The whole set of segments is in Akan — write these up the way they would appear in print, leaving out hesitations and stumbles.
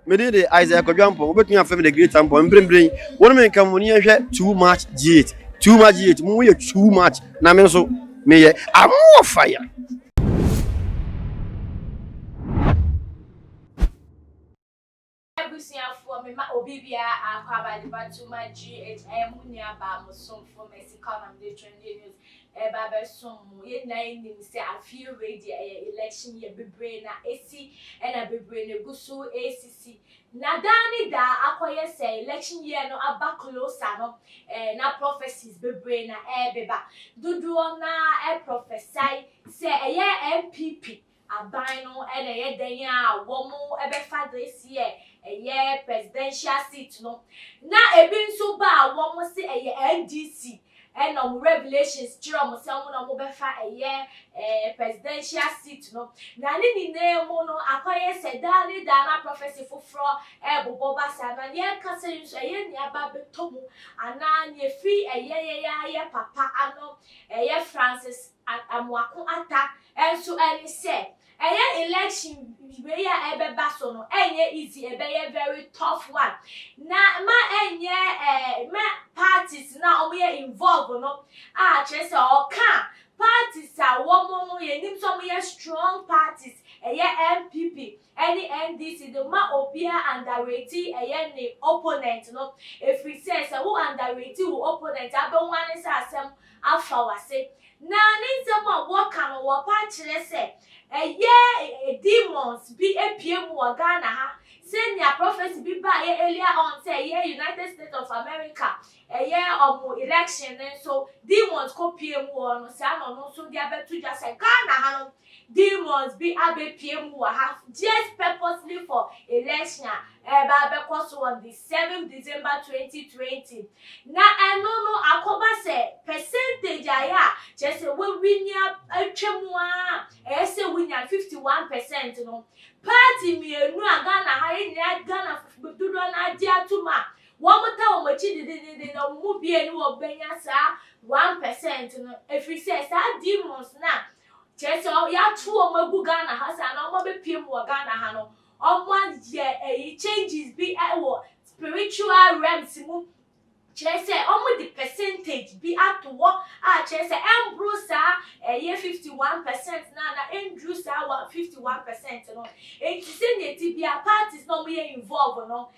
Me din de Isaiah Kwadwo Ampong, wobɛtumi afrɛ me The Great Ampong. Mprempren, wo ne me nka mo ni yɛnhwɛ Too Much GH. Too Much GH, mo yɛ too much, na me nso meyɛ amoɔ fire. Abusuafoɔ mema obi biara akɔ aba de ba Too Much GH ɛyɛ mo nua baa mo somfoɔ Mercy Kaw na mede trending news ɛreba abɛsom mo. Yɛn nyinaa yɛnim sɛ afeɛ wei deɛ ɛyɛ election year, bebree na ɛsi ɛna bebree na ɛgu so ɛresisi. Na daa ne daa akɔyɛ sɛ election year no aba closer no, na prophecies bebree na ɛrebeba. Dodoɔ no ara ɛprophesy sɛ ɛyɛ NPP aban no na ɛyɛ dɛn a wɔbɛfa this year ɛyɛ presidential seat no. Na ebi nso ba a wɔn se ɛyɛ NDC ɛna wɔn revelations kyerɛ wɔn sɛ wɔn na wɔbɛfa ɛyɛ presidential seat no. Na ne nyinaa mu no akɔyɛ sɛ daa ne daa na prophecy foforɔ ɛrebobɔ ba saa. Na nea ɛka sɛ nso ɛyɛ nea aba abɛtɔ mu anaa nea efi ɛyɛ yɛyɛ ayɛ papa ano ɛyɛ Francis Amoako Atta nso ɛne sɛ ɛyɛ election wei a ɛbɛba so no ɛnyɛ easy, ɛbɛyɛ very tough one. Na ma ɛnyɛ ma parties na wɔn yɛ involve no a kyerɛ sɛ ɔka parties a wɔn no yɛnim sɛ wɔn yɛ strong parties, ɛyɛ NPP ɛne NDC de ma obiara underrate ɛyɛ ne opponent no, efiri sɛ sɛ wo underrate wo opponent abɛho ane sɛ asɛm afa w'ase. Na ne nsɛm a wɔka no wɔpa kyerɛ sɛ ɛyɛ demons bi apue mu wɔ Ghana ha, sɛnea prophecy bi ba ɛyɛ earlier on sɛ ɛyɛ United States of America ɛyɛ ɔmo election ne nso demons kɔ pue mu wɔ no saa, na ɔno nso de abɛto dwa sɛ Ghana ha no demons bi abɛpue mu wɔ ha just purposely for election a ɛba abɛkɔ so on the 7 December 2020. Na ɛno no akɔba sɛ percentage ayɛ a kyerɛ sɛ wɔawi atwa mu a ɛyɛ sɛ wonya 51% no, party mmienu a Ghana ha yɛn nyinaa Ghana dodoɔ no agye atom a wɔn ta wɔn akyi dededede na wɔn mu bienu wɔ bɛnya saa 1% no, efiri sɛ saa demons na kyerɛ sɛ yɛato wɔn agu Ghana ha saa na wɔn abɛpie mu wɔ Ghana ha no, wɔn ayɛ ɛyi changes bi ɛwɔ spiritual realms mu, kyerɛ sɛ wɔn de percentage bi ato hɔ a kyerɛ sɛ ɛmboro saa ɛyɛ 51% na ɛnduru saa wa 51% no. Eti sɛnea ti bia parties na wɔn yɛ involve no,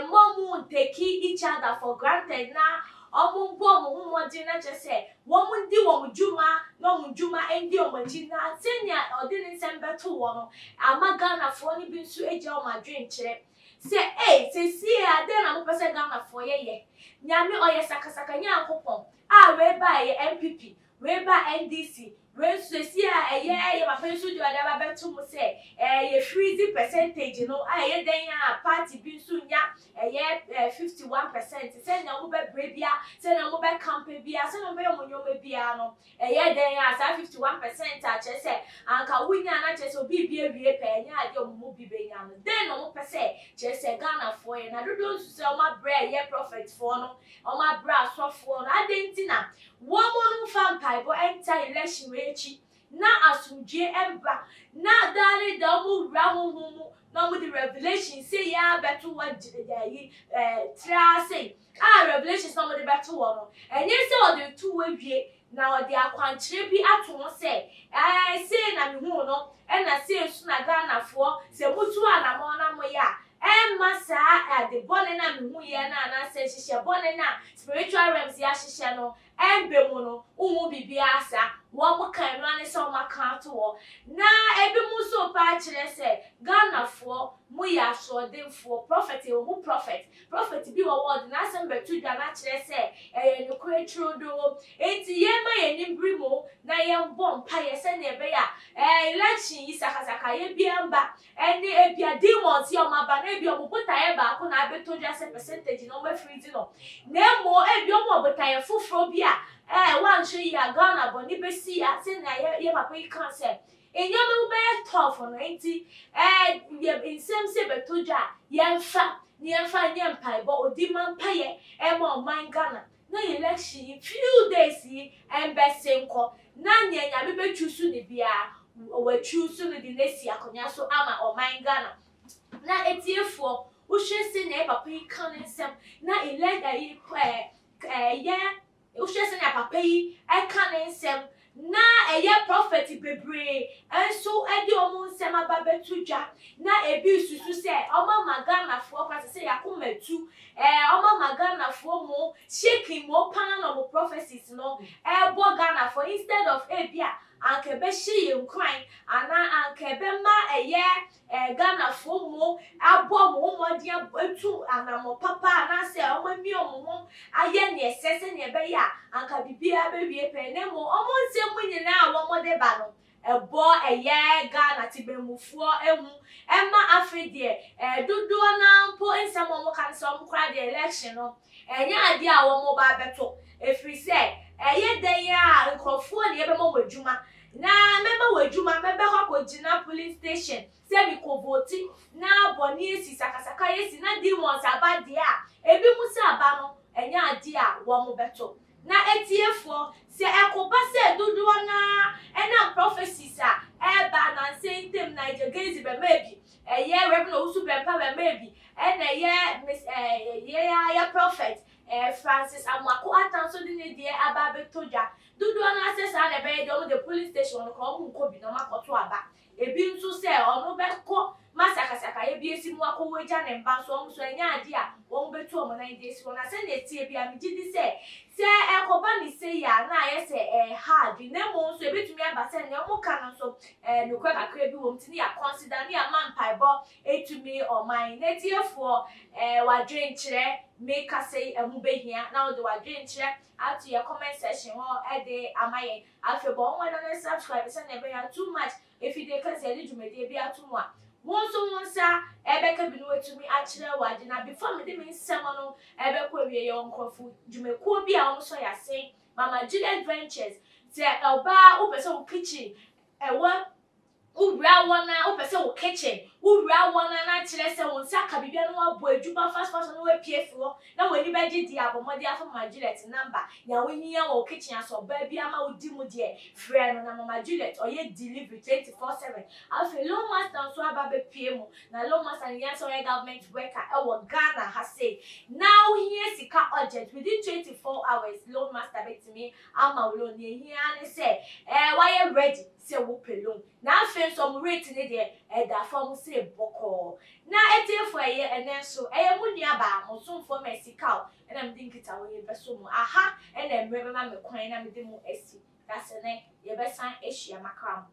mo mu ntake each other for granted na wɔn mbɔ wɔn ho mmɔden na kyerɛ sɛ wɔn di wɔn dwuma na wɔn dwuma ndi wɔn akyi. Na sɛnea ɔde ne nsɛm bɛto wɔ no ama Ghanafoɔ no bi nso agya wɔn adwenkyerɛ sɛ ee sɛsie adeɛ na mopɛ sɛ Ghanafoɔ yɛyɛ. Nyame ɔyɛ sakasaka Nyankopɔn a wei ba ɛyɛ NPP, wei ba NDC, wei nso sɛsie a ɛyɛ papa nso de ɔde aba bɛto mu sɛ ɛyɛ freeze percentage no a ɛyɛ dɛn a party bi nso nya ɛyɛ 51%, sɛnea wɔn bɛbrɛ bia, sɛnea wɔn bɛ campaign bia, sɛnea wɔn bɛyɛ wɔn nneɛma bia no, ɛyɛ dɛn a saa 51% a kyerɛ sɛ anka wonya na kyerɛ sɛ obi bi awie pɛ, ɛnyɛ adeɛ a wɔn mu bi bɛnya no. Den na wɔn pɛ sɛ kyerɛ sɛ Ghanafoɔ yɛ? Na dodoɔ nso sɛ wɔn abrɛ ɛyɛ prophetfoɔ no, wɔn abrɛ asɔfoɔ no adeɛ nti na wɔn no mfa mpaebɔ ɛnta election wɔ akyi na asomdwie ɛmba na daa ne da wɔn wura honhom mu na wɔn de revelation sɛ yɛ abɛto wɔ gyina yi traa sɛ a revelations na wɔn de bɛto wɔ no, ɛnyɛ sɛ wɔde to wɔ awie na wɔde akwankyerɛ bi ato ho sɛ sei na mehu no ɛna sei nso na Ghanafoɔ sɛ mutu anamɔ na moyɛ a ɛmma saa ade bɔne na mehu yɛ no anaasɛ nhyehyɛ bɔne na spiritual realms yɛ ahyehyɛ no ɛmbɛ mu no, wohu biribiara saa. Wɔn kan no ane sɛ wɔn aka ato hɔ. Na ebi mu nso pa akyerɛ sɛ Ghanafoɔ mo yɛ asoɔdenfoɔ. Prophet ɛwɔ mu, prophet bi wɔ hɔ ɔde n'asɛm bɛto dwa n'akyerɛ sɛ ɛyɛ nokorɛ turodoo, eti yɛn ma yɛn nim biri mu na yɛn bɔ mpaeɛ sɛnea ɛbɛyɛ a election yi sakasaka yɛ bia mba ɛne ebia demons yi a wɔn aba na ebia wɔn botaeɛ baako na abɛtɔ dwa sɛ percentage na wɔn afiri di no, na emo ebia wɔn wɔ botaeɛ foforɔ bi a wanhwɛ yi a Ghana bɔne bɛsi a sɛnea yɛ papa yi ka sɛ nneɛma mu bɛyɛ tough no. Nti yɛ nsɛm sɛ bɛtɔ dwa a yɛmfa na yɛmfa nyɛ mpaebɔ odi ma mpaeɛ ɛma ɔman Ghana na election yi few days yi ɛmbɛse nkɔ na nea Nyame bɛtwi so ne biara wɔatwi so no de n'asi akonnwa so ama ɔman Ghana. Na atiefoɔ, wohwɛ sɛnea yɛ papa yi ka ne nsɛm na elect ayi ɛɛ ɛyɛ wohwɛ sɛnea papa yi ka ne nsɛm na ɛyɛ prophet bebree nso de wɔn nsɛm aba bɛto dwa na ebi susu sɛ wɔn ama Ghanafoɔ koraa sɛ yɛakoma tu ɛɛ wɔn ama Ghanafoɔ mo shaking mo paa na wɔn prophecies no ɛrebɔ Ghanafoɔ instead of ebi a anka ɛbɛhyɛ yɛn nkuran anaa anka ɛbɛma ɛyɛ ɛɛ Ghanafoɔ mo abɔ wɔn ho mmɔden atu anammɔ papa anaasɛ wɔn ami wɔn ho ayɛ nea ɛsɛ sɛnea ɛbɛyɛ a anka biribiara bɛwie pɛn, na mmom wɔn nsɛm mu nyinaa a wɔde ba no ɛbɔ ɛyɛ Ghana temanmufoɔ ehu ɛma afei deɛ ɛɛ dodoɔ no ara mpo nsɛm a wɔka no sɛ wɔn koraa deɛ election no ɛnyɛ adeɛ a wɔn ba abɛto ɛfiri sɛ ɛyɛ dɛn a nkurɔfoɔ na yɛbɛma wɔn adwuma na mɛma wɔn adwuma mɛbɛkɔ akɔgyina polling station sɛ mekɔ vote na bɔne asi, sakasaka asi na demons aba deɛ a, ebinom sɛ aba no ɛnyɛ adeɛ a wɔn bɛto. Na atiefoɔ, sɛ ɛkɔba sɛ dodoɔ no ara ɛnam prophecies a ɛreba nansa yi ntam, Nigel Gaisie bɛma bi, ɛyɛ Reverend Owusu Bempah bɛma bi, ɛna ɛyɛ Miss ɛɛ yɛn ara yɛ prophet ɛɛ Francis Amoako Atta nso de ne deɛ aba abɛtɔ dwa. Dodoɔ no ara sɛ saa na ɛbɛyɛ deɛ, wɔn de polling station no koraa wɔn nkɔ bi na wɔn akɔto aba. Ebi nso sɛ ɔno bɛkɔ ma sakasakayɛ bi asi mu akɔwu agya ne mma nso, wɔn nso ɛnyɛ adeɛ a wɔbɛtu wɔn nan de asi hɔ. Na sɛdeɛ ɛteɛ biara, megye di sɛ, sɛ ɛkɔba no sei a, na ayɛ sɛ ɛreha adwene. Na mmom nso, ɛbɛtumi aba sɛ nea wɔka no nso, ɛɛ nokorɛ kakra bi wɔ mu, nti ne yɛakɔnsida, ne yɛama mpaebɔ atumi ɔman. N'atiefoɔ, ɛɛ w'adwenkyerɛ, me kasa yi, ɛho bɛhia na wode w'adwenkyerɛ ato yɛn comment section hɔ de ama yɛn. Afei bɔ wo mmɔden na subscribe sɛnea ɛbɛyɛ a too much efidie kɛse yɛde dwumadie bi ato mu a, wo nso wo nsa ɛbɛka bi na watumi akyerɛ w'ade. Na before mede me nsɛm no ɛbɛkɔ awie, yɛwɔ nkurɔfo dwumakuo bi a wɔn sɔ yɛasen, Mama Juliet Ventures. Sɛ ɔbaa wopɛ sɛ wo kitchen ɛwɔ wowura wɔn a wopɛ sɛ wo kitchen wowura wɔn a na kyerɛ sɛ wo nsa ka biribi na wabɔ adwuma fast fast na wapue fi hɔ na w'ani bɛgye deɛ, abɔ mmɔden afa Mama Juliet number. Nea wohia wɔ wo kitchen asɛ ɔbaa bi ama wodi mu deɛ, frɛ no na Mama Juliet ɔyɛ delivery 24/7. Afei Loan Master nso aba abɛpue mu, na Loan Master no yɛn sɛ ɔyɛ government worker ɛwɔ Ghana ha sei na wohia sika urgent, within 24 hours Loan Master bɛtumi ama wo loan. Nea ehia ne sɛ wayɛ ready sɛ wopɛ loan. Na afei nso ɔmo rate ne deɛ ɛda fam sɛ bɔkɔɔ. Na etiefo, ɛyɛ ɛnɛ nso ɛyɛ mo nua baa, mo somfoɔ Mercy Cow, ɛna mede nkitaho yi bɛso mu aha. Ɛna mmerɛ bɛma me kwan na mede mo asi dasene, yɛbɛsan ahyia makra mo.